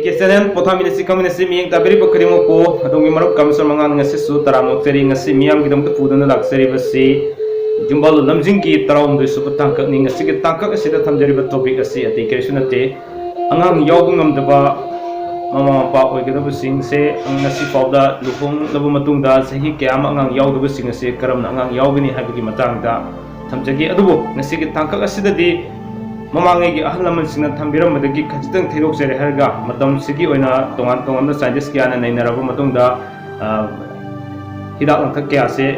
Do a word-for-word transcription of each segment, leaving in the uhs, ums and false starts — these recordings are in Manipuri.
ꯀꯦ ꯆꯦꯅꯦꯜ ꯄꯣꯊꯥꯃꯤꯟꯅꯁꯤ ꯈꯪꯃꯤꯟꯅꯁꯤ ꯃꯤꯠꯌꯦꯡ ꯇꯥꯕꯤꯔꯤꯕ ꯈꯨꯗꯤꯡꯃꯛꯄꯨ ꯑꯗꯣꯝꯒꯤ ꯃꯔꯨꯞ ꯀꯥꯃꯦꯁꯣꯔ ꯃꯉꯥꯜ ꯉꯁꯤꯁꯨ ꯇꯔꯥꯝꯅ ꯑꯣꯛꯆꯔꯤ꯫ ꯉꯁꯤ ꯃꯤꯌꯥꯝꯒꯤꯗꯃꯛꯇ ꯄꯨꯗꯨꯅ ꯂꯥꯛꯆꯔꯤꯕꯁꯤ ꯌꯨꯝꯕꯥꯜꯂꯣꯟ ꯂꯝꯖꯤꯡꯒꯤ ꯇꯔꯥꯍꯨꯝꯗꯣꯏ ꯁꯨꯕ ꯇꯥꯡꯀꯛꯅꯤ꯫ ꯉꯁꯤꯒꯤ ꯇꯥꯡꯀꯛ ꯑꯁꯤꯗ ꯊꯝꯖꯔꯤꯕ ꯇꯣꯄꯤꯛ ꯑꯁꯤ ꯑꯇꯩ ꯀꯔꯤꯁꯨ ꯅꯠꯇꯦ, ꯑꯉꯥꯡ ꯌꯥꯎꯕ ꯉꯝꯗꯕ ꯃꯃꯥ ꯃꯄꯥ ꯑꯣꯏꯒꯗꯕꯁꯤꯡꯁꯦ ꯉꯁꯤ ꯐꯥꯎꯗ ꯂꯨꯍꯣꯡꯂꯕ ꯃꯇꯨꯡꯗ ꯆꯍꯤ ꯀꯌꯥ ꯑꯃ ꯑꯉꯥꯡ ꯌꯥꯎꯗꯕꯁꯤꯡ ꯑꯁꯤ ꯀꯔꯝꯅ ꯑꯉꯥꯡ ꯌꯥꯎꯒꯅꯤ ꯍꯥꯏꯕꯒꯤ ꯃꯇꯥꯡꯗ ꯊꯝꯖꯒꯦ꯫ ꯑꯗꯨꯕꯨ ꯉꯁꯤꯒꯤ ꯇꯥꯡꯀꯛ ꯑꯁꯤꯗꯗꯤ ꯃꯃꯥꯡꯉꯩꯒꯤ ꯑꯍꯜ ꯂꯃꯟꯁꯤꯡꯅ ꯊꯝꯕꯤꯔꯝꯕꯗꯒꯤ ꯈꯖꯤꯛꯇꯪ ꯊꯩꯗꯣꯛꯆꯔꯦ ꯍꯥꯏꯔꯒ, ꯃꯇꯝꯁꯤꯒꯤ ꯑꯣꯏꯅ ꯇꯣꯉꯥꯟ ꯇꯣꯉꯥꯟꯕ ꯁꯥꯏꯟꯇꯤꯁ ꯀꯌꯥꯅ ꯅꯩꯅꯔꯕ ꯃꯇꯨꯡꯗ, ꯑ, ꯍꯤꯗꯥꯛ ꯂꯥꯡꯊꯛ ꯀꯌꯥꯁꯦ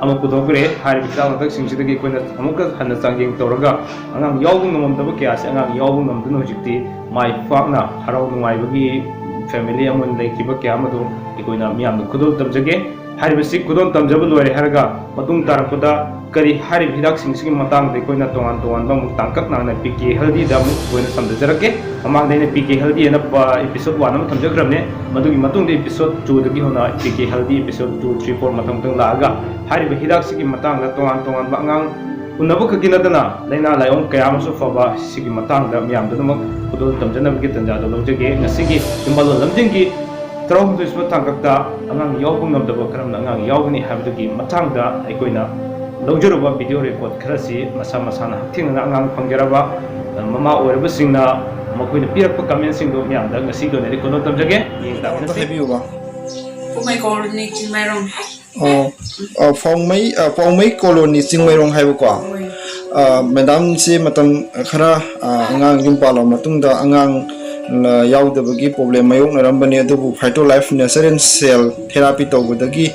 ꯑꯃ ꯄꯨꯊꯣꯛꯈ꯭ꯔꯦ꯫ ꯍꯥꯏꯔꯤꯕ ꯍꯤꯗꯥꯛ ꯂꯥꯡꯊꯛꯁꯤꯡꯁꯤꯗꯒꯤ ꯑꯩꯈꯣꯏꯅ ꯑꯃꯨꯛꯀ ꯍꯟꯅ ꯆꯥꯡꯌꯦꯡ ꯇꯧꯔꯒ, ꯑꯉꯥꯡ ꯌꯥꯎꯕ ꯉꯝꯃꯝꯗꯕ ꯀꯌꯥꯁꯦ ꯑꯉꯥꯡ ꯌꯥꯎꯕ ꯉꯝꯗꯨꯅ ꯍꯧꯖꯤꯛꯇꯤ ꯃꯥꯏ ꯄꯥꯛꯅ ꯍꯔꯥꯎ ꯅꯨꯡꯉꯥꯏꯕꯒꯤ ꯐꯦꯃꯤꯂꯤ ꯑꯃ ꯑꯣꯏꯅ ꯂꯩꯈꯤꯕ ꯀꯌꯥ ꯑꯃꯗꯨ ꯑꯩꯈꯣꯏꯅ ꯃꯤꯌꯥꯝꯗ ꯈꯨꯗꯣꯜ ꯇꯝꯖꯒꯦ꯫ ꯍꯥꯏꯔꯤꯕꯁꯤ ꯈꯨꯗꯣꯜ ꯇꯝꯖꯕ ꯂꯣꯏꯔꯦ ꯍꯥꯏꯔꯒ, ꯃꯇꯨꯡ ꯇꯥꯔꯛꯄꯗ ꯀꯔꯤ ꯍꯥꯏꯔꯤꯕ ꯍꯤꯗꯥꯛꯁꯤꯡꯁꯤꯒꯤ ꯃꯇꯥꯡꯗ ꯑꯩꯈꯣꯏꯅ ꯇꯣꯉꯥꯟ ꯇꯣꯉꯥꯟꯕ ꯑꯃꯨꯛ ꯇꯥꯡꯀꯛ ꯅꯥꯏꯅ ꯄꯤ ꯀꯦ ꯍꯦꯜꯗꯤꯗ ꯑꯃꯨꯛ ꯑꯩꯈꯣꯏꯅ ꯁꯝꯖꯖꯔꯛꯀꯦ꯫ ꯃꯃꯥꯡꯗ ꯑꯩꯅ ꯄꯤ ꯀꯦ ꯍꯦꯜꯗꯤ ꯑꯅ ꯏꯄꯤꯁꯣꯠ ꯋꯥꯟ ꯑꯃ ꯊꯝꯖꯈ꯭ꯔꯕꯅꯦ꯫ ꯃꯗꯨꯒꯤ ꯃꯇꯨꯡꯗ ꯏꯄꯤꯁꯣꯠ ꯇꯨꯗꯒꯤ ꯍꯧꯅ P K healthy episode two, three, four ꯃꯊꯪ ꯃꯊꯪ ꯂꯥꯛꯑꯒ, ꯍꯥꯏꯔꯤꯕ ꯍꯤꯗꯥꯛꯁꯤꯒꯤ ꯃꯇꯥꯡꯗ ꯇꯣꯉꯥꯟ ꯇꯣꯉꯥꯟꯕ ꯑꯉꯥꯡ ꯎꯅꯕ ꯈꯛꯀꯤ ꯅꯠꯇꯅ ꯂꯥꯏꯅꯥ ꯂꯥꯏꯑꯣꯡ ꯀꯌꯥ ꯑꯃꯁꯨ ꯐꯕ ꯁꯤꯒꯤ ꯃꯇꯥꯡꯗ ꯃꯤꯌꯥꯝꯗꯨꯅꯃꯛ ꯈꯨꯗꯣꯜ ꯇꯝꯖꯅꯕꯒꯤ ꯇꯥꯟꯖꯥꯗꯨ ꯂꯧꯖꯒꯦ꯫ ꯉꯁꯤꯒꯤ ꯌꯨꯝꯕꯥꯜꯂꯣꯟ ꯂꯝꯖꯤꯡꯒꯤ ꯇꯔꯥꯍꯨꯝꯗꯣꯏ ꯁꯨꯕ ꯇꯥꯡꯀꯛꯇ ꯑꯉꯥꯡ ꯌꯥꯎꯕ ꯉꯝꯗꯕ ꯀꯔꯝꯅ ꯑꯉꯥꯡ ꯌꯥꯎꯒꯅꯤ ꯍꯥꯏꯕꯗꯨꯒꯤ ꯃꯇꯥꯡꯗ ꯑꯩꯈꯣꯏꯅ ꯂꯧꯖꯔꯨꯕ ꯚꯤꯗꯤꯑꯣ ꯔꯦꯀꯣꯔꯠ ꯈꯔꯁꯤ ꯃꯁꯥ ꯃꯁꯥꯅ ꯍꯛꯊꯦꯡꯅꯅ ꯑꯉꯥꯡ ꯐꯪꯖꯔꯕ ꯃꯃꯥ ꯑꯣꯏꯔꯕꯁꯤꯡꯅ ꯃꯈꯣꯏꯅ ꯄꯤꯔꯛꯄ ꯀꯃꯦꯟꯁꯤꯡꯗꯨ ꯃꯤꯌꯥꯝꯗ ꯉꯁꯤꯒꯤ ꯑꯣꯏꯅꯗꯤ ꯈꯨꯗꯣꯜ ꯇꯝꯖꯒꯦ꯫ ꯌꯦꯡ ꯇꯥꯃꯤꯟꯅꯁꯤ꯫ ꯍꯥꯏꯕꯤꯌꯨꯕ꯫ ꯄꯥꯎꯃꯩ ꯀꯣꯂꯣꯅꯤ ꯆꯤꯡꯃꯩꯔꯣꯡ꯫ ꯑꯣ, ꯑ, ꯄꯥꯎꯃꯩ, ꯑ, ꯄꯥꯎꯃꯩ ꯀꯣꯂꯣꯅꯤ ꯆꯤꯡꯃꯩꯔꯣꯡ ꯍꯥꯏꯕꯀꯣ꯫ ꯍꯣꯏ꯫ ꯑ, ꯃꯦꯗꯥꯝꯁꯦ ꯃꯇꯝ ꯈꯔ, ꯑ, ꯑꯉꯥꯡ ꯌꯨꯝ ꯄꯥꯜꯂꯕ ꯃꯇꯨꯡꯗ ꯑꯉꯥꯡ, ꯑ, ꯌꯥꯎꯗꯕꯒꯤ ꯄ꯭ꯔꯣꯕ꯭ꯂꯦꯝ ꯃꯥꯌꯣꯛꯅꯔꯝꯕꯅꯤ, ꯑꯗꯨꯕꯨ Phyto Life Natural Cell Therapy ꯇꯧꯕꯗꯒꯤ,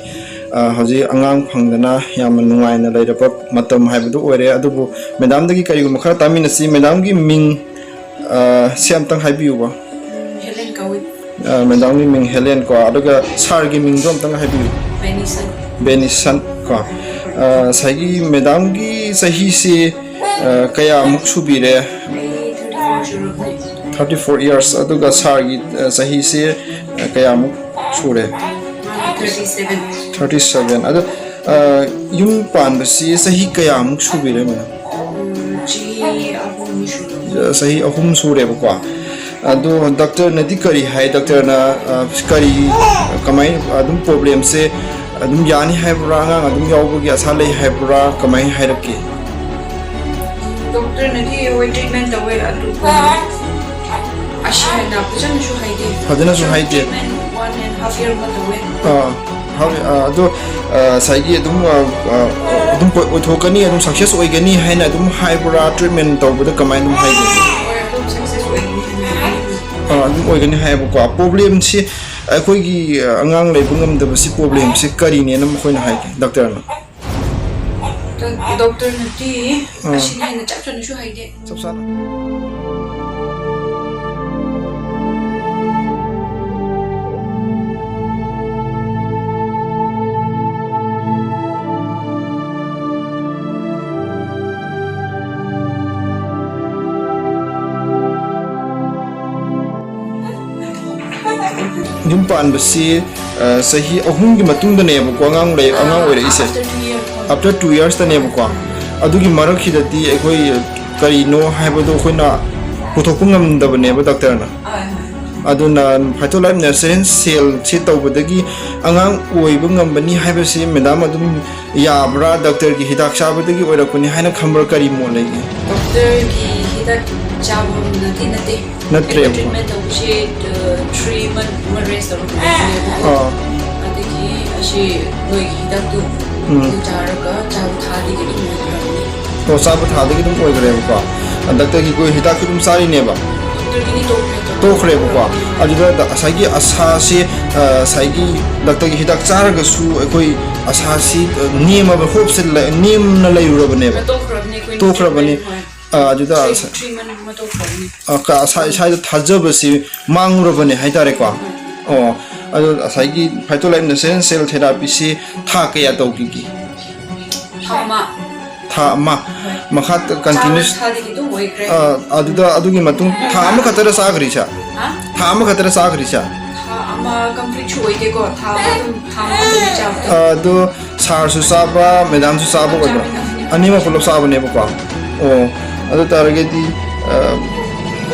ꯑ, ꯍꯧꯖꯤꯛ ꯑꯉꯥꯡ ꯐꯪꯗꯅ ꯌꯥꯝꯅ ꯅꯨꯡꯉꯥꯏꯅ ꯂꯩꯔꯕ ꯃꯇꯝ ꯍꯥꯏꯕꯗꯨ ꯑꯣꯏꯔꯦ꯫ ꯑꯗꯨꯕꯨ ꯃꯦꯗꯥꯝꯗꯒꯤ ꯀꯔꯤꯒꯨꯝꯕ ꯈꯔ ꯇꯥꯃꯤꯟꯅꯁꯤ꯫ ꯃꯦꯗꯥꯝꯒꯤ ꯃꯤꯡ, ꯑ, ꯁꯤ ꯑꯝꯇꯪ ꯍꯥꯏꯕꯤꯌꯨꯕ꯫ ꯍꯦꯂꯦꯟ ꯀꯧꯏ꯫ ꯑ, ꯃꯦꯗꯥꯝꯒꯤ ꯃꯤꯡ ꯍꯦꯂꯦꯟ ꯀꯣ, ꯑꯗꯨꯒ ꯁꯥꯔꯒꯤ ꯃꯤꯡꯗꯣ ꯑꯝꯇꯪ ꯍꯥꯏꯕꯤꯌꯨ꯫ ꯕꯦꯅꯤꯁꯟ꯫ ꯕꯦꯅꯤꯁꯟ ꯀꯣ꯫ ꯑ, ꯉꯁꯥꯏꯒꯤ ꯃꯦꯗꯥꯝꯒꯤ ꯆꯍꯤꯁꯤ, ꯑ, ꯀꯌꯥꯃꯨꯛ ꯁꯨꯕꯤꯔꯦ? ꯑꯩ thirty four ꯁꯨꯔꯕꯅꯤ꯫ Thirty four years꯫ ꯑꯗꯨꯒ ꯁꯥꯔꯒꯤ, ꯑ, ꯆꯍꯤꯁꯤ, ꯑ, ꯀꯌꯥꯃꯨꯛ ꯁꯨꯔꯦ? ꯃꯥꯒꯤ thirty seven꯫ Thirty seven꯫ ꯑꯗꯣ, ꯑ, ꯌꯨꯝ ꯄꯥꯟꯕꯁꯤ ꯆꯍꯤ ꯀꯌꯥꯃꯨꯛ ꯁꯨꯕꯤꯔꯦ, ꯃꯦꯗꯥꯝ? ꯎꯝ, ꯆꯍꯤ ꯑꯍꯨꯝ ꯁꯨꯔꯦ꯫ ꯆꯍꯤ ꯑꯍꯨꯝ ꯁꯨꯔꯦꯕꯀꯣ꯫ ꯑꯗꯣ ꯗꯥꯛꯇꯔꯅꯗꯤ ꯀꯔꯤ ꯍꯥꯏ? ꯗꯥꯛꯇꯔꯅ, ꯑ, ꯀꯔꯤ, ꯀꯃꯥꯏꯅ ꯑꯗꯨꯝ ꯄ꯭ꯔꯣꯕ꯭ꯂꯦꯝꯁꯦ ꯑꯗꯨꯝ ꯌꯥꯅꯤ ꯍꯥꯏꯕ꯭ꯔꯥ? ꯑꯉꯥꯡ ꯑꯗꯨꯝ ꯌꯥꯎꯕꯒꯤ ꯑꯁꯥ ꯂꯩ ꯍꯥꯏꯕ꯭ꯔꯥ? ꯀꯃꯥꯏꯅ ꯍꯥꯏꯔꯛꯀꯦ? ꯗꯣꯛꯇꯔꯅꯗꯤ ꯍꯣꯏ ꯇ꯭ꯔꯤꯠꯃꯦꯟ ꯇꯧꯋꯦ, ꯑꯗꯨꯕꯨ ꯑꯁꯤ ꯍꯥꯏꯅ ꯐꯖꯅꯁꯨ ꯍꯥꯏꯗꯦ꯫ ꯐꯖꯅꯁꯨ ꯍꯥꯏꯗꯦ꯫ Treatment one and half year ꯑꯃ ꯇꯧꯋꯦ꯫ ꯑꯥ, ꯍꯥꯎ-, ꯑꯥ, ꯑꯗꯣ, ꯑꯥ, ꯉꯁꯥꯏꯒꯤ ꯑꯗꯨꯝ, ꯑꯥ, ꯑꯥ, ꯑꯗꯨꯝ ꯑꯣꯏ-, ꯑꯣꯏꯊꯣꯛꯀꯅꯤ, ꯑꯗꯨꯝ ꯁꯛꯁꯦꯁ ꯑꯣꯏꯒꯅꯤ ꯍꯥꯏꯅ ꯑꯗꯨꯝ ꯍꯥꯏꯕ꯭ꯔꯥ? ꯇ꯭ꯔꯤꯠꯃꯦꯟ ꯇꯧꯕꯗ ꯀꯃꯥꯏꯅ ꯑꯗꯨꯝ ꯍꯥꯏꯒꯦ? ꯍꯣꯏ, ꯑꯗꯨꯝ ꯁꯛꯁꯦꯁ ꯑꯣꯏꯒꯅꯤ ꯍꯥꯏꯅ ꯍꯥꯏ꯫ ꯑꯥ, ꯑꯗꯨꯝ ꯑꯣꯏꯒꯅꯤ ꯍꯥꯏꯌꯦꯕꯀꯣ꯫ ꯄ꯭ꯔꯣꯕ꯭ꯂꯦꯝꯁꯤ ꯑꯩꯈꯣꯏꯒꯤ, ꯑ, ꯑꯉꯥꯡ ꯂꯩꯕ ꯉꯝꯗꯕꯁꯤ ꯄ꯭ꯔꯣꯕ꯭ꯂꯦꯝꯁꯤ ꯀꯔꯤꯅꯦꯅ ꯃꯈꯣꯏꯅ ꯍꯥꯏꯒꯦ, ꯗꯥꯛꯇꯔꯅ? ꯗꯣꯛ-, ꯗꯣꯛꯇꯔꯅꯗꯤ ꯑꯥ꯫ ꯑꯁꯤꯅꯤ ꯍꯥꯏꯅ ꯆꯞ ꯆꯥꯅꯁꯨ ꯍꯥꯏꯗꯦ꯫ ꯆꯞ ꯆꯥꯅ꯫ ꯌꯨꯝ ꯄꯥꯟꯕꯁꯤ, ꯑ, ꯆꯍꯤ ꯑꯍꯨꯝꯒꯤ ꯃꯇꯨꯡꯗꯅꯦꯕꯀꯣ ꯑꯉꯥꯡ ꯂꯩ-, ꯑꯉꯥꯡ ꯑꯣꯏꯔꯛꯏꯁꯦ꯫ After two years꯫ After two yearsꯇꯅꯦꯕꯀꯣ꯫ ꯑꯗꯨꯒꯤ ꯃꯔꯛꯁꯤꯗꯗꯤ ꯑꯩꯈꯣꯏ ꯀꯔꯤꯅꯣ ꯍꯥꯏꯕꯗꯣ ꯑꯩꯈꯣꯏꯅ ꯄꯨꯊꯣꯛꯄ ꯉꯝꯗꯕꯅꯦꯕ ꯗꯥꯛꯇꯔꯅ꯫ ꯍꯣꯏ, ꯍꯣꯏ꯫ ꯑꯗꯨꯅ Phytolife Natural Cellꯁꯦ ꯇꯧꯕꯗꯒꯤ ꯑꯉꯥꯡ ꯑꯣꯏꯕ ꯉꯝꯕꯅꯤ ꯍꯥꯏꯕꯁꯤ ꯃꯦꯗꯥꯝ ꯑꯗꯨꯝ ꯌꯥꯕ꯭ꯔꯥ? ꯗꯥꯛꯇꯔꯒꯤ ꯍꯤꯗꯥꯛ ꯆꯥꯕꯗꯒꯤ ꯑꯣꯏꯔꯛꯄꯅꯤ ꯍꯥꯏꯅ ꯈꯟꯕ꯭ꯔꯥ? ꯀꯔꯤ ꯃꯣꯠ ꯂꯩꯒꯦ? ꯗꯣꯛꯇꯔꯒꯤ ꯍꯤꯗꯥꯛ ꯆꯥꯕꯅꯗꯤ ꯅꯠꯇꯦ꯫ ꯅꯠꯇ꯭ꯔꯦꯕꯀꯣ꯫ ꯑꯩꯈꯣꯏ ꯇ꯭ꯔꯤꯠꯃꯦꯟ ꯇꯧꯕꯁꯦ, ꯑ, three month ꯑꯃ ꯔꯦꯁ ꯇꯧꯔꯒ ꯂꯩꯕꯅꯦꯕꯀꯣ꯫ ꯑꯥ꯫ ꯑꯗꯒꯤ ꯑꯁꯤ ꯅꯣꯏꯒꯤ ꯍꯤꯗꯥꯛꯇꯨ ꯎꯝ꯫ ꯑꯗꯨ ꯆꯥꯔꯒ ꯆꯥꯕ ꯊꯥꯗꯒꯤ ꯑꯗꯨꯝ ꯑꯣꯏꯈ꯭ꯔꯕꯅꯦ꯫ ꯑꯣ, ꯆꯥꯕ ꯊꯥꯗꯒꯤ ꯑꯗꯨꯝ ꯑꯣꯏꯈ꯭ꯔꯦꯕꯀꯣ꯫ ꯗꯥꯛꯇꯔꯒꯤ ꯑꯩꯈꯣꯏ ꯍꯤꯗꯥꯛꯁꯨ ꯑꯗꯨꯝ ꯆꯥꯔꯤꯅꯦꯕ꯫ ꯗꯣꯛꯇꯔꯒꯤꯗꯤ ꯇꯣꯛꯈ꯭ꯔꯦ꯫ ꯇꯣꯛꯈ꯭ꯔꯦꯕꯀꯣ꯫ ꯑꯗꯨꯗ ꯉꯁꯥꯏꯒꯤ ꯑꯁꯥꯁꯤ, ꯑ, ꯉꯁꯥꯏꯒꯤ ꯗꯥꯛꯇꯔꯒꯤ ꯍꯤꯗꯥꯛ ꯆꯥꯔꯒꯁꯨ ꯑꯩꯈꯣꯏ ꯑꯁꯥꯁꯤ, ꯑ, ꯅꯦꯝꯃꯕ, ꯍꯣꯞꯁꯦ ꯂ-, ꯅꯦꯝꯅ ꯂꯩꯔꯨꯔꯕꯅꯦꯕ꯫ ꯇꯣꯛꯈ꯭ꯔꯕꯅꯦ ꯑꯩꯈꯣꯏꯅ ꯇꯣꯛꯈ꯭ꯔꯕꯅꯦ꯫ ꯇ꯭ꯔꯤꯠꯃꯦꯟ, ꯍꯣꯏ꯫ ꯑ, ꯑꯗꯨꯗ ꯊ꯭ꯔꯤ, ꯑꯁ-, ꯊ꯭ꯔꯤ ꯃꯟ ꯑꯃ ꯇꯧꯈ꯭ꯔꯕꯅꯤ꯫ ꯑ, ꯀ-, ꯑꯁꯥ-, ꯏꯁꯥꯗ ꯊꯥꯖꯕꯁꯤ ꯃꯥꯡꯉꯨꯔꯕꯅꯦ ꯍꯥꯏꯇꯥꯔꯦꯀꯣ꯫ ꯑꯣ, ꯑꯗꯣ ꯉꯁꯥꯏꯒꯤ Phytolife Natural Cell Therapyꯁꯤ ꯊꯥ ꯀꯌꯥ ꯇꯧꯈꯤꯒꯦ? ꯊꯥ ꯑꯃ꯫ ꯊꯥ ꯑꯃ? ꯍꯣꯏ꯫ ꯃꯈꯥ ꯇ-, continuous? ꯆꯥꯕ ꯊꯥꯗꯒꯤ ꯑꯗꯨꯝ ꯑꯣꯏꯈ꯭ꯔꯦ꯫ ꯑ, ꯑꯗꯨꯗ, ꯑꯗꯨꯒꯤ ꯃꯇꯨꯡ ꯊꯥ ꯑꯃꯈꯛꯇꯔ ꯆꯥꯈ꯭ꯔꯤꯁꯦ? ꯍꯥ? ꯊꯥ ꯑꯃꯈꯛꯇꯔ ꯆꯥꯈ꯭ꯔꯤꯁꯦ? ꯊꯥ ꯑꯃ completeꯁꯨ ꯑꯣꯏꯗꯦꯀꯣ, ꯊꯥ ꯑꯃ ꯑꯗꯨꯝ, ꯊꯥ ꯑꯃ ꯑꯗꯨꯝ ꯆꯥꯕꯗꯣ꯫ ꯑ, ꯑꯗꯣ ꯁꯥꯔꯁꯨ ꯆꯥꯕ, ꯃꯦꯗꯥꯝꯁꯨ ꯆꯥꯕ ꯑꯣꯏꯕ꯭ꯔꯥ? ꯆꯥꯃꯤꯟꯅꯕꯅꯦ꯫ ꯑꯅꯤꯃꯛ ꯄꯨꯂꯞ ꯆꯥꯕꯅꯦꯕꯀꯣ꯫ ꯑꯣ, ꯑꯗꯨ ꯇꯥꯔꯒꯗꯤ, ꯑ,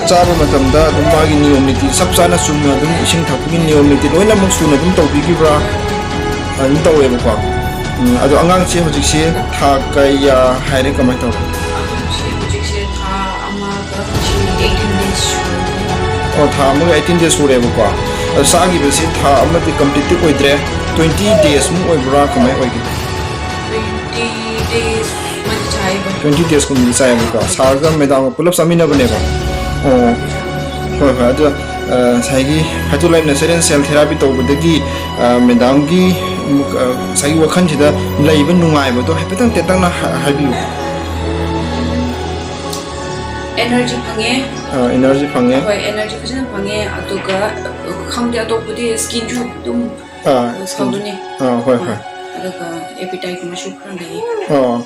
ꯆꯥꯕ ꯃꯇꯝꯗ ꯑꯗꯨꯝ ꯃꯥꯒꯤ ꯅꯤꯌꯣꯝ ꯅꯤꯇꯤ ꯆꯞ ꯆꯥꯅ ꯆꯨꯝꯅ ꯑꯗꯨꯝ ꯏꯁꯤꯡ ꯊꯛꯄꯒꯤ ꯅꯤꯌꯣꯝ ꯅꯤꯇꯤ ꯂꯣꯏꯅꯃꯛ ꯁꯨꯅ ꯑꯗꯨꯝ ꯇꯧꯕꯤꯈꯤꯕ꯭ꯔꯥ? ꯑꯗꯨꯝ ꯇꯧꯋꯦꯕꯀꯣ꯫ ꯎꯝ, ꯑꯗꯣ ꯑꯉꯥꯡꯁꯦ ꯍꯧꯖꯤꯛꯁꯦ ꯊꯥ ꯀꯌꯥ ꯍꯥꯏꯔꯦ, ꯀꯃꯥꯏꯅ ꯇꯧꯔꯦ? ꯑꯉꯥꯡꯁꯦ ꯍꯧꯖꯤꯛꯁꯦ ꯊꯥ ꯑꯃꯒ eighteen days ꯁꯨꯔꯦ꯫ ꯑꯣ, ꯊꯥ ꯑꯃꯒ eighteen days ꯁꯨꯔꯦꯕꯀꯣ꯫ ꯑꯗꯣ ꯆꯥꯈꯤꯕꯁꯤ ꯊꯥ ꯑꯃꯗꯤ complete ꯑꯣꯏꯗ꯭ꯔꯦ, twenty days ꯃꯨꯛ ꯑꯣꯏꯕ꯭ꯔꯥ, ꯀꯃꯥꯏꯅ ꯑꯣꯏꯒꯦ? Twenty days ꯃꯗꯤ ꯆꯥꯏꯕ꯫ Twenty days ꯀꯨꯝꯕꯗꯤ ꯆꯥꯏꯌꯦꯕꯀꯣ꯫ ꯁꯥꯔꯒ ꯃꯦꯗꯥꯝꯒ ꯄꯨꯂꯞ ꯆꯥꯃꯤꯟꯅꯕꯅꯦꯕ꯫ ꯑꯣ꯫ ꯍꯣꯏ, ꯍꯣꯏ꯫ ꯑꯗꯣ, ꯑ, ꯉꯁꯥꯏꯒꯤ Phytolite Natural Cell Therapy ꯇꯧꯕꯗꯒꯤ, ꯑ, ꯃꯦꯗꯥꯝꯒꯤ, ꯑ, ꯉꯁꯥꯏꯒꯤ ꯋꯥꯈꯜꯁꯤꯗ ꯂꯩꯕ ꯅꯨꯡꯉꯥꯏꯕꯗꯣ ꯍꯥꯏꯐꯦꯠꯇꯪ ꯇꯦꯟꯇꯛꯅ ꯍꯥ-, ꯍꯥꯏꯕꯤꯌꯨ꯫ Energy ꯐꯪꯉꯦ꯫ ꯑ, energy ꯐꯪꯉꯦ꯫ ꯍꯣꯏ, energy ꯐꯖꯅ ꯐꯪꯉꯦ꯫ ꯑꯗꯨꯒ, ꯑ, ꯈꯪꯗꯦ, ꯑꯇꯣꯞꯄꯗꯤ skinꯁꯨ ꯑꯗꯨꯝ ꯑꯥ, ꯁꯧꯗꯨꯅꯤ꯫ ꯑꯥ, ꯍꯣꯏ, ꯍꯣꯏ꯫ ꯑꯗꯨꯒ appetiteꯀꯨꯝꯕꯁꯨ ꯈꯔ ꯂꯩꯌꯦ꯫ ꯑꯥ,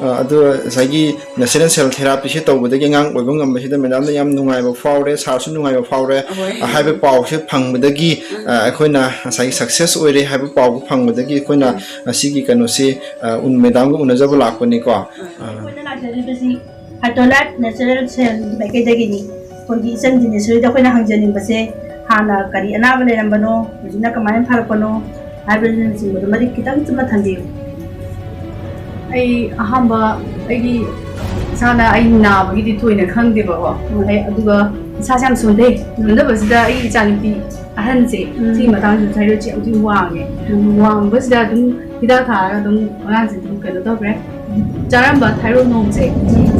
ꯑꯥ, ꯑꯗꯨ ꯉꯁꯥꯏꯒꯤ natural cell therapyꯁꯦ ꯇꯧꯕꯗꯒꯤ ꯑꯉꯥꯡ ꯑꯣꯏꯕ ꯉꯝꯕꯁꯤꯗ ꯃꯦꯗꯥꯝꯗ ꯌꯥꯝ ꯅꯨꯡꯉꯥꯏꯕ ꯐꯥꯎꯔꯦ, ꯁꯥꯔꯁꯨ ꯅꯨꯡꯉꯥꯏꯕ ꯐꯥꯎꯔꯦ, ꯍꯣꯏ꯫ ꯑ, ꯍꯥꯏꯕ ꯄꯥꯎꯁꯦ ꯐꯪꯕꯗꯒꯤ, ꯎꯝ꯫ ꯑ, ꯑꯩꯈꯣꯏꯅ ꯉꯁꯥꯏꯒꯤ success ꯑꯣꯏꯔꯦ ꯍꯥꯏꯕ ꯄꯥꯎ ꯐꯪꯕꯗꯒꯤ ꯑꯩꯈꯣꯏꯅ ꯎꯝ꯫ ꯉꯁꯤꯒꯤ ꯀꯩꯅꯣꯁꯤ, ꯑ, ꯎꯟ-, ꯃꯦꯗꯥꯝꯒ ꯎꯅꯖꯕ ꯂꯥꯛꯄꯅꯤꯀꯣ꯫ ꯎꯝ꯫ ꯑ꯫ ꯑꯩꯈꯣꯏꯅ ꯂꯥꯛꯆꯔꯤꯕꯁꯤ Phytolite Natural Cell ꯃꯥꯏꯀꯩꯗꯒꯤꯅꯤ꯫ ꯑꯩꯈꯣꯏꯒꯤ ꯏꯆꯟ ꯗꯤꯅꯦꯁꯣꯔꯤꯗ ꯑꯩꯈꯣꯏꯅ ꯍꯪꯖꯅꯤꯡꯕꯁꯦ, ꯍꯥꯟꯅ ꯀꯔꯤ ꯑꯅꯥꯕ ꯂꯩꯔꯝꯕꯅꯣ, ꯍꯧꯖꯤꯛꯅ ꯀꯃꯥꯏꯅ ꯐꯔꯛꯄꯅꯣ ꯍꯥꯏꯕꯅꯆꯤꯡꯕꯗꯨꯃꯗꯤ ꯈꯤꯇꯪ ꯆꯨꯞꯅ ꯊꯝꯕꯤꯌꯨ꯫ ꯑꯩ ꯑꯍꯥꯟꯕ ꯑꯩꯒꯤ ꯏꯁꯥꯅ ꯑꯩ ꯅꯥꯕꯒꯤꯗꯤ ꯊꯣꯏꯅ ꯈꯪꯗꯦꯕꯀꯣ꯫ ꯎꯝ꯫ ꯑꯩ ꯑꯗꯨꯒ ꯏꯁꯥꯁꯦ ꯌꯥꯝ ꯁꯣꯟꯊꯩ꯫ ꯁꯣꯟꯊꯕꯁꯤꯗ ꯑꯩꯒꯤ ꯏꯆꯥꯅꯨꯄꯤ ꯑꯍꯟꯁꯦ, ꯎꯝ꯫ ꯁꯤꯒꯤ ꯃꯇꯥꯡꯁꯤꯗ thyroidꯁꯦ ꯌꯥꯝ ꯊꯤꯅ ꯋꯥꯡꯉꯦ꯫ ꯎꯝ꯫ ꯋꯥꯡꯕꯁꯤꯗ ꯑꯗꯨꯝ ꯍꯤꯗꯥꯛ ꯊꯥꯔꯒ ꯑꯗꯨꯝ ꯑꯉꯥꯡꯁꯦ ꯑꯗꯨꯝ ꯀꯩꯅꯣ ꯇꯧꯈ꯭ꯔꯦ꯫ ꯆꯥꯔꯝꯕ thyroid ꯅꯣꯡꯁꯦ,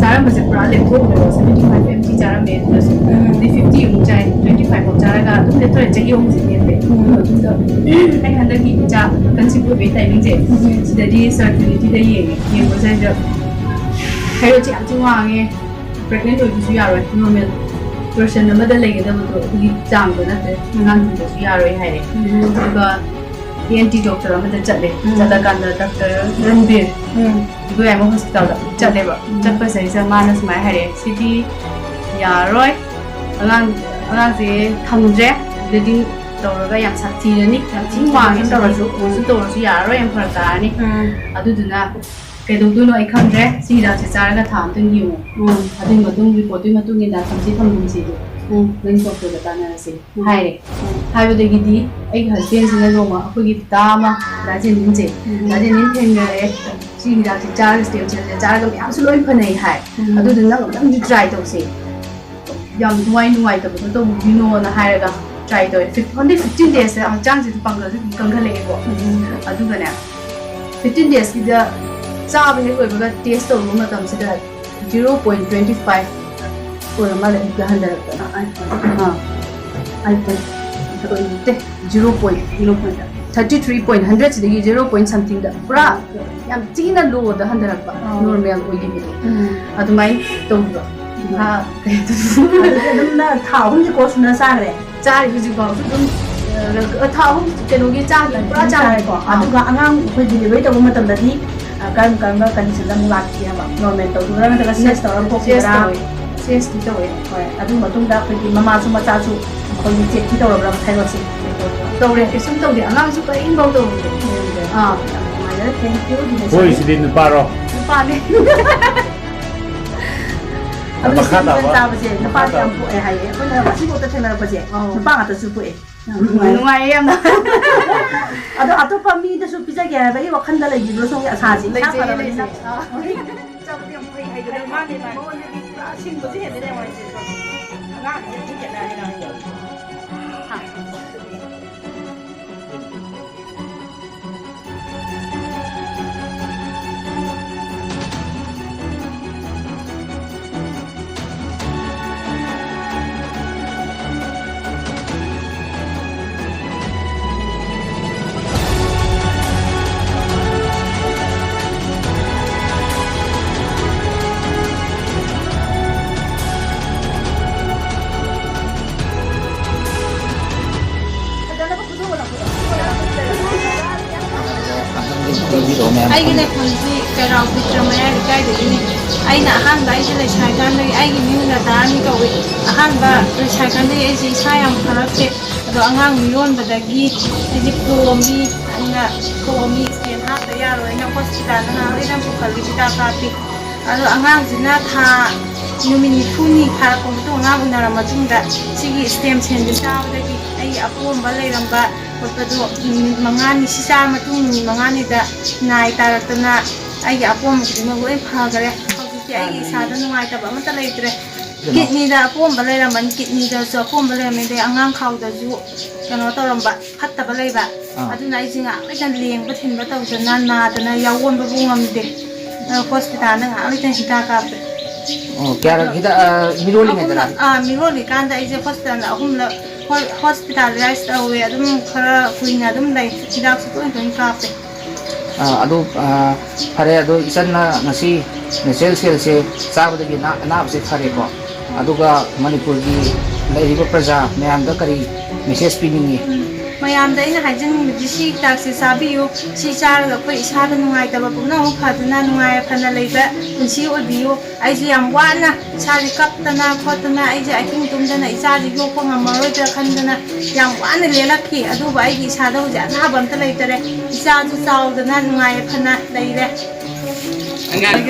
ꯆꯥꯔꯝꯕꯁꯦ ꯄꯨꯔꯥ ꯂꯦꯞꯊꯣꯛꯈ꯭ꯔꯦꯕ꯫ Seventy five mg ꯆꯥꯔꯝꯃꯦ, ꯑꯗꯨꯗꯁꯨ ꯎꯝ꯫ ꯑꯗꯩ fifty ꯑꯃꯨꯛ ꯆꯥꯏ, twenty five ꯐꯥꯎ ꯆꯥꯔꯒ ꯑꯗꯨꯝ ꯂꯦꯞꯊꯣꯛꯑꯦ꯫ ꯆꯍꯤ ꯑꯍꯨꯝꯁꯦ ꯂꯦꯞꯄꯦ꯫ ꯎꯝ꯫ ꯑꯗꯨꯒ ꯑꯩ ꯍꯟꯗꯛꯀꯤ ꯏꯆꯥ conceive ꯑꯣꯏꯕꯒꯤ timingꯁꯦ, ꯎꯝ꯫ ꯁꯤꯗꯗꯤ sir Trinityꯗ ꯌꯦꯡꯉꯦ꯫ ꯌꯦꯡꯕꯁꯤꯗ thyroidꯁꯦ ꯌꯥꯝ ꯊꯤꯅ ꯋꯥꯡꯉꯦ꯫ Pregnant ꯑꯣꯏꯕꯁꯨ ꯌꯥꯔꯣꯏ, normal person ꯑꯃꯗ ꯂꯩꯒꯗꯕꯗꯣ ꯑꯗꯨꯒꯤ ꯆꯥꯡꯗꯣ ꯅꯠꯇ꯭ꯔꯦ, ꯑꯉꯥꯡꯁꯤꯡꯗꯁꯨ ꯌꯥꯔꯣꯏ ꯍꯥꯏꯔꯦ꯫ ꯎꯝ꯫ ꯑꯗꯨꯒ E N T doctor ꯑꯃꯗ ꯆꯠꯂꯦ꯫ ꯎꯝ꯫ ꯆꯠꯂꯀꯥꯟꯗ doctor ꯔꯟꯕꯤꯔ, ꯎꯝ꯫ ꯏꯕꯣꯌꯥꯏꯃ hospitalꯗ ꯆꯠꯂꯦꯕ꯫ ꯎꯝ꯫ ꯆꯠꯄꯁꯤꯗꯩꯁꯤꯗ ꯃꯥꯅ ꯁꯨꯃꯥꯏꯅ ꯍꯥꯏꯔꯛꯑꯦ, "ꯁꯤꯗꯤ ꯌꯥꯔꯔꯣꯏ, ꯑꯉꯥꯡ, ꯑꯉꯥꯡꯁꯦ ꯊꯝꯗ꯭ꯔꯦ, bleeding ꯇꯧꯔꯒ ꯌꯥꯝ ꯁꯥꯊꯤꯔꯅꯤ, ꯌꯥꯝ ꯊꯤꯅ ꯋꯥꯡꯉꯦ, operation ꯇꯧꯔꯁꯨ, operation ꯇꯧꯔꯁꯨ ꯌꯥꯔꯔꯣꯏ, ꯌꯥꯝ ꯐꯔꯛ ꯇꯥꯔꯅꯤ꯫ ꯎꯝ꯫ ꯑꯗꯨꯗꯨꯅ ꯀꯩꯗꯧꯗꯣꯏꯅꯣ ꯑꯩ ꯈꯪꯗ꯭ꯔꯦ, ꯁꯤ ꯍꯤꯗꯥꯛꯁꯦ ꯆꯥꯔꯒ ꯊꯥ ꯑꯃꯇꯪ ꯌꯦꯡꯉꯨ, ꯎꯝ꯫ ꯑꯗꯨꯒꯤ ꯃꯇꯨꯡ ꯔꯤꯄꯣꯔꯠꯇꯨꯒꯤ ꯃꯇꯨꯡ ꯏꯟꯅ ꯊꯝꯁꯤ ꯊꯝꯒꯨꯝꯁꯤ ꯑꯗꯨ ꯎꯝ꯫ ꯅꯪ ꯗꯣꯛꯇꯔꯒ ꯇꯥꯟꯅꯔꯁꯤ ꯎꯝ꯫ ꯍꯥꯏꯔꯦ꯫ ꯎꯝ꯫ ꯍꯥꯏꯕꯗꯒꯤꯗꯤ ꯑꯩꯒꯤ ꯍꯁꯕꯦꯟꯁꯤꯅ ꯅꯣꯡꯃ ꯑꯩꯈꯣꯏꯒꯤ ꯗꯥ ꯑꯃ, ꯗꯥ ꯖꯦꯅꯤꯟꯁꯦ, ꯎꯝ꯫ ꯗꯥ ꯖꯦꯅꯤꯟ ꯊꯦꯡꯅꯔꯦ, ꯁꯤ ꯍꯤꯗꯥꯛꯁꯦ ꯆꯥꯔꯒ, ꯁ꯭ꯇꯦꯝ ꯁꯦꯜꯁꯦ ꯆꯥꯔꯒ ꯃꯌꯥꯝꯁꯨ ꯂꯣꯏ ꯐꯅꯩ ꯍꯥꯏ, ꯎꯝ꯫ ꯑꯗꯨꯗꯨꯅ ꯅꯪ ꯑꯃꯨꯛꯇꯪꯗꯤ ꯇ꯭ꯔꯥꯏ ꯇꯧꯁꯦ, ꯌꯥꯝ ꯅꯨꯡꯉꯥꯏ ꯅꯨꯡꯉꯥꯏꯇꯕꯗꯣ ꯇꯧꯕꯤꯒꯤꯅꯣꯅ ꯍꯥꯏꯔꯒ ꯇ꯭ꯔꯥꯏ ꯇꯧꯋꯦ꯫ Fif-, only fifteen days ꯍꯛꯆꯥꯡꯁꯦ ꯑꯗꯨꯝ ꯄꯥꯡꯒꯜꯁꯦ ꯑꯗꯨꯝ ꯀꯟꯈꯠꯂꯛꯑꯦꯀꯣ꯫ ꯎꯝ꯫ ꯑꯗꯨꯒꯅꯦ, fifteen daysꯀꯤꯗ ꯆꯥꯕ ꯍꯦꯛ ꯂꯣꯏꯕꯒ ꯇꯦꯁ ꯇꯧꯔꯨꯕ ꯃꯇꯝꯁꯤꯗ zero point twenty five ꯑꯣꯏꯔ ꯃꯥꯜꯂꯦ, ꯑꯗꯨꯗ ꯍꯟꯊꯔꯛꯄ꯫ ꯑꯥ, ꯑꯥ꯫ ꯑꯥꯏ ꯄꯣꯏꯟ, ꯅꯠꯇꯦ, zero point, zero point thirty three point hundred ꯁꯤꯗꯒꯤ zero point somethingꯗ ꯄꯨꯔꯥ ꯌꯥꯝ ꯊꯤꯅ ꯂꯣꯗ ꯍꯟꯊꯔꯛꯄ, ꯑꯥ꯫ ꯅꯣꯔꯃꯦꯜ ꯑꯣꯏꯈꯤꯕꯗꯣ꯫ ꯎꯝ꯫ ꯑꯗꯨꯃꯥꯏꯅ ꯇꯧꯕ꯫ ꯎꯝ꯫ ꯑꯥ, ꯀꯩ ꯑꯗꯨꯗꯤ ꯑꯗꯨꯝ ꯅꯪ ꯊꯥ ꯑꯍꯨꯝꯒꯤ ꯀꯣꯔꯁ ꯁꯨꯅ ꯆꯥꯈ꯭ꯔꯦ? ꯆꯥꯔꯤ, ꯍꯧꯖꯤꯛꯐꯥꯎꯁꯨ ꯑꯗꯨꯝ, ꯑ, ꯊꯥ ꯑꯍꯨꯝ ꯀꯩꯅꯣꯒꯤ ꯆꯥꯈꯤ, ꯄꯨꯔꯥ ꯆꯥꯔꯦꯀꯣ꯫ ꯑꯥ꯫ ꯑꯗꯨꯒ ꯑꯉꯥꯡ ꯑꯩꯈꯣꯏ ꯗꯤꯂꯤꯚꯔꯤ ꯇꯧꯕ ꯃꯇꯝꯗꯗꯤ, ꯑ, ꯀꯔꯝ ꯀꯔꯝꯕ ꯀꯟꯗꯤꯁꯟꯗ ꯑꯃꯨꯛ ꯂꯥꯛꯈꯤ ꯍꯥꯏꯕ? ꯅꯣꯔꯃꯦꯜ ꯇꯧꯈꯤꯕ꯭ꯔꯥ ꯅꯠꯇ꯭ꯔꯒ ꯁꯦꯁ ꯇꯧꯔꯒ ꯁꯦꯁ ꯄꯣꯛꯈꯤꯕ꯭ꯔꯥ? ꯇꯧꯋꯦ꯫ ꯁꯦꯁꯇꯤ ꯇꯧꯋꯦ꯫ ꯍꯣꯏ꯫ ꯑꯗꯨ ꯃꯇꯨꯡꯗ ꯑꯩꯈꯣꯏꯒꯤ ꯃꯃꯥꯁꯨ ꯃꯆꯥꯁꯨ ꯑꯩꯈꯣꯏꯒꯤ ꯆꯦꯛꯇꯤ ꯇꯧꯔꯕ꯭ꯔꯥ ꯊꯥꯏꯔꯣꯏꯗꯁꯦ? ꯇꯧꯔꯦ, ꯀꯩꯁꯨꯝ ꯇꯧꯗꯦ꯫ ꯑꯉꯥꯡꯁꯨ ꯀꯔꯤꯝꯐꯥꯎ ꯇꯧꯗꯦ꯫ ꯇꯧꯗꯦ꯫ ꯑꯥ꯫ ꯌꯥꯝ ꯅꯨꯡꯉꯥꯏꯖꯔꯦ꯫ Thank you꯫ ꯍꯣꯏ, ꯁꯤꯗꯤ ꯅꯨꯄꯥꯔꯣ? ꯅꯨꯄꯥꯅꯦ꯫ ꯑꯗꯨ ꯃꯈꯥ ꯁꯤꯒꯨꯝꯕ ꯇꯥꯕ? ꯆꯥꯕꯁꯦ ꯃꯈꯥ ꯅꯨꯄꯥꯁꯦ ꯌꯥꯝ ꯇꯥꯕ? ꯄꯣꯛꯑꯦ ꯍꯥꯏꯌꯦ꯫ ꯑꯩꯈꯣꯏꯅ ꯉꯁꯤꯐꯥꯎꯗ ꯊꯦꯡꯅꯔꯛꯄꯁꯦ ꯑꯧ꯫ ꯅꯨꯄꯥ ꯉꯥꯛꯇꯁꯨ ꯄꯣꯛꯑꯦ꯫ ꯌꯥꯝ ꯅꯨꯡꯉꯥꯏꯌꯦ꯫ ꯅꯨꯡꯉꯥꯏꯌꯦ ꯌꯥꯝꯅ꯫ ꯑꯗꯣ ꯑꯇꯣꯞꯄ ꯃꯤꯗꯁꯨ ꯄꯤꯖꯒꯦ ꯍꯥꯏꯕꯒꯤ ꯋꯥꯈꯜꯗ ꯂꯩꯕꯤꯕ꯭ꯔꯣ ꯁꯣꯝꯒꯤ ꯑꯁꯥꯁꯦ? ꯏꯁꯥ ꯂꯩꯖꯩꯌꯦ, ꯐꯔꯕꯅꯤꯅ꯫ ꯂꯩꯖꯩꯌꯦ꯫ ꯑꯥ꯫ ꯆꯥꯕꯗꯤ ꯌꯥꯝ ꯐꯩ ꯍꯥꯏꯗꯅ꯫ ꯃꯥꯅꯦ, ꯃꯥꯅꯦ꯫ ꯃꯉꯣꯟꯗꯗꯤ ꯄꯨꯔꯥ ꯁꯤꯡꯕꯁꯦ ꯍꯦꯟꯗꯣꯏꯅꯦ ꯃꯣꯏꯁꯦ꯫ ꯑꯉꯥꯡꯁꯦ ꯌꯥꯝ ꯊꯤ ꯈꯦꯠꯅꯔꯦ ꯅꯪ꯫ ꯑꯩꯒꯤ ꯂꯩꯐꯝꯁꯤ ꯀꯩꯔꯥꯎ ꯈꯨꯠꯇ꯭ꯔ ꯃꯌꯥ ꯂꯩꯀꯥꯏꯗꯒꯤꯅꯤ꯫ ꯑꯩꯅ ꯑꯍꯥꯟꯕ ꯑꯩꯁꯦ ꯂꯩꯁꯥꯔꯤꯀꯥꯟꯗꯒꯤ ꯑꯩꯒꯤ ꯃꯤꯡ ꯔꯥꯙꯥꯔꯥꯅꯤ ꯀꯧꯏ꯫ ꯑꯍꯥꯟꯕ ꯂꯩꯁꯥꯔꯤꯀꯥꯟꯗꯒꯤ ꯑꯩꯁꯦ ꯏꯁꯥ ꯌꯥꯝ ꯐꯔꯛꯇꯦ꯫ ꯑꯗꯣ ꯑꯉꯥꯡ ꯃꯤꯔꯣꯟꯕꯗꯒꯤ ꯑꯩꯁꯦ ꯄꯣꯝꯃꯤ, ꯑꯩꯅ ꯄꯣꯝꯃꯤ, ꯁ꯭ꯇꯦꯟ ꯍꯥꯞꯇ ꯌꯥꯔꯣꯏꯅ ꯍꯣꯁꯄꯤꯇꯥꯜꯗ ꯉꯥꯏꯍꯥꯛ ꯂꯩꯇꯅ ꯄꯨꯈꯠꯂꯤ, ꯍꯤꯗꯥꯛ ꯀꯥꯞꯄꯤ꯫ ꯑꯗꯣ ꯑꯉꯥꯡꯁꯤꯅ ꯊꯥ ꯅꯨꯃꯤꯠ ꯅꯤꯐꯨꯅꯤ ꯐꯥꯔꯛꯄ ꯃꯇꯨꯡ, ꯑꯉꯥꯡ ꯎꯅꯔ ꯃꯇꯨꯡꯗ ꯁꯤꯒꯤ ꯁ꯭ꯇꯦꯝ ꯁꯦꯜꯁꯦ ꯆꯥꯕꯗꯒꯤ ꯑꯩꯒꯤ ꯑꯄꯣꯝꯕ ꯂꯩꯔꯝꯕ ꯈꯣꯠꯄꯗꯣ ꯅꯨꯃꯤꯠ ꯃꯉꯥꯅꯤ, ꯁꯤ ꯆꯥꯔ ꯃꯇꯨꯡ ꯅꯨꯃꯤꯠ ꯃꯉꯥꯅꯤꯗ ꯅꯥꯏ ꯇꯥꯔꯛꯇꯅ ꯑꯩꯒꯤ ꯑꯄꯣꯝꯕ ꯈꯨꯗꯤꯡꯃꯛ ꯂꯣꯏ ꯐꯈꯔꯦ꯫ ꯍꯧꯖꯤꯛꯇꯤ ꯑꯩꯒꯤ ꯏꯁꯥꯗ ꯅꯨꯡꯉꯥꯏꯇꯕ ꯑꯃꯠꯇ ꯂꯩꯇ꯭ꯔꯦ꯫ ꯀꯩꯅꯣ? ꯀꯤꯠꯅꯤꯗ ꯑꯄꯣꯝꯕ ꯂꯩꯔꯝꯕꯅꯤ, ꯀꯤꯠꯅꯤꯗꯁꯨ ꯑꯄꯣꯝꯕ ꯂꯩꯔꯝꯃꯦ, ꯑꯗꯩ ꯑꯉꯥꯡ ꯈꯥꯎꯗꯁꯨ ꯀꯩꯅꯣ ꯇꯧꯔꯝꯕ, ꯐꯠꯇꯕ ꯂꯩꯕ꯫ ꯑꯥ꯫ ꯑꯗꯨꯅ ꯑꯩꯁꯦ ꯉꯥꯏꯍꯥꯛ ꯂꯩꯇꯅ ꯂꯦꯡꯕ ꯊꯤꯟꯕ ꯇꯧꯗꯅ ꯅꯥꯗꯅ ꯌꯥꯎ ꯑꯣꯟꯕꯕꯨ ꯉꯝꯗꯦ꯫ ꯑꯗꯣ ꯍꯣꯁꯄꯤꯇꯥꯜꯗ ꯉꯥꯏꯍꯥꯛ ꯂꯩꯇꯅ ꯍꯤꯗꯥꯛ ꯀꯥꯞꯄꯦ꯫ ꯑꯣ, ꯀꯌꯥꯔꯛ ꯑꯗꯣ ꯍꯤꯗꯥꯛ, ꯑ, ꯃꯤꯔꯣꯜꯂꯤꯉꯩꯗꯔꯥ? ꯑꯍꯨꯝꯂꯛ, ꯑꯥ, ꯃꯤꯔꯣꯜꯂꯤꯀꯥꯟꯗ ꯑꯩꯁꯦ ꯍꯣꯁꯄꯤꯇꯥꯜꯗ ꯑꯍꯨꯝꯂꯛ, ꯍꯣ-, ꯍꯣꯁꯄꯤꯇꯥꯂꯥꯏꯁ ꯇꯧꯋꯦ꯫ ꯑꯗꯨꯝ ꯈꯔ ꯀꯨꯏꯅ ꯑꯗꯨꯝ ꯂꯩ꯫ ꯍꯤꯗꯥꯛꯁꯨ ꯇꯣꯏꯅ ꯇꯣꯏꯅ ꯀꯥꯞꯄꯦ꯫ ꯑꯥ, ꯑꯗꯨ, ꯑꯥ, ꯐꯔꯦ꯫ ꯑꯗꯣ ꯏꯆꯟꯅ ꯉꯁꯤ ꯅꯦꯆꯔꯦꯜ ꯁꯦꯜꯁꯦ ꯆꯥꯕꯗꯒꯤ ꯅꯥ-, ꯑꯅꯥꯕꯁꯦ ꯐꯔꯦꯀꯣ꯫ ꯑꯗꯨꯒ ꯃꯅꯤꯄꯨꯔꯒꯤ ꯂꯩꯔꯤꯕ ꯄ꯭ꯔꯖꯥ ꯃꯌꯥꯝꯗ ꯀꯔꯤ ꯃꯦꯁꯦꯖ ꯄꯤꯅꯤꯡꯉꯤ? ꯎꯝ, ꯃꯌꯥꯝꯗ ꯑꯩꯅ ꯍꯥꯏꯖꯅꯤꯡꯕꯗꯤ ꯁꯤ ꯍꯤꯗꯥꯛꯁꯦ ꯆꯥꯕꯤꯌꯨ, ꯁꯤ ꯆꯥꯔꯒ ꯑꯩꯈꯣꯏ ꯏꯁꯥꯗ ꯅꯨꯡꯉꯥꯏꯇꯕ ꯄꯨꯝꯅꯃꯛ ꯐꯗꯨꯅ ꯅꯨꯡꯉꯥꯏ ꯌꯥꯏꯐꯅ ꯂꯩꯕ ꯄꯨꯟꯁꯤ ꯑꯣꯏꯕꯤꯌꯨ꯫ ꯑꯩꯁꯦ ꯌꯥꯝ ꯋꯥꯅ ꯏꯁꯥꯁꯦ ꯀꯞꯇꯅ ꯈꯣꯠꯇꯅ ꯑꯩꯁꯦ ꯑꯍꯤꯡ ꯇꯨꯝꯗꯅ ꯏꯆꯥꯁꯦ ꯌꯣꯛꯄ ꯉꯝꯃꯔꯣꯏꯗ꯭ꯔꯥ ꯈꯟꯗꯅ ꯌꯥꯝ ꯋꯥꯅ ꯂꯦꯜꯂꯛꯈꯤ꯫ ꯑꯗꯨꯕꯨ ꯑꯩꯒꯤ ꯏꯁꯥꯗ ꯍꯧꯖꯤꯛ ꯑꯅꯥꯕ ꯑꯝꯇ ꯂꯩꯇꯔꯦ꯫ ꯏꯆꯥꯁꯨ ꯆꯥꯎꯗꯅ ꯅꯨꯡꯉꯥꯏ ꯌꯥꯏꯐꯅ ꯂꯩꯔꯦ꯫ ꯑꯉꯥꯡ